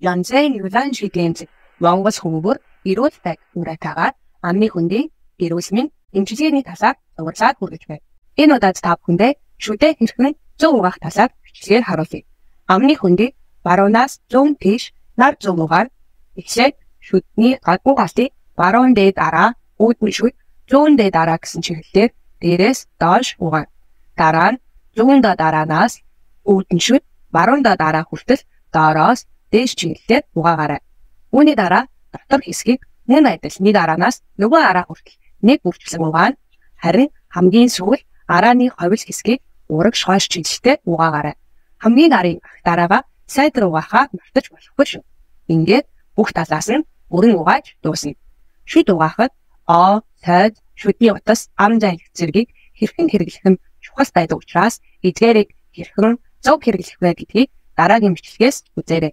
Янзын Юлан шидийн Монгол хүмүүр эрүүл байг уриатаагаар амны хүндийн эрүүл мэнд эмчилгээний талаар дугаарлаад хүргэж байна. Энэ удаад та бүхэндээ шүдээ хэрхэн зөв угаах талаар бичлэгээр харуулъя. Амны хүндийг баруунаас зүүн тийш нар зөв угаана. Эхлээд шүдний гадна талыг баруун дээд араа, үүдэн шүд зүүн дээд араа гэсэн чиглэлээр дээрээс доош угаана. Дараа нь зүүн доод араанаас үүдэн шүд баруун доод араа хүртэл доороос дээш чиглэлээр угаагаарай. Үүний дараа дотор хэсгийг мөн адил нэг араанаас нөгөө араа хүртэл нэг бүрчлэн угаана. Харин хамгийн сүүл арааны ховил хэсгийг урагш хойш чиглэлтэй угаагаарай. Хамгийн арын дараагаа сайтар угаахаа мартаж болохгүй шүү. Ингээд бүх талаас нь бүрэн угааж дуусна. Шүд угаахад оо, тойд, шүдний утас, ам зай зэргийг хэрхэн хэрэглэх нь чухал байдаг учраас эдгээрийг хэрхэн зөв хэрэглэх вэ гэдгийг дараагийн бичлэгээс үзээрэй.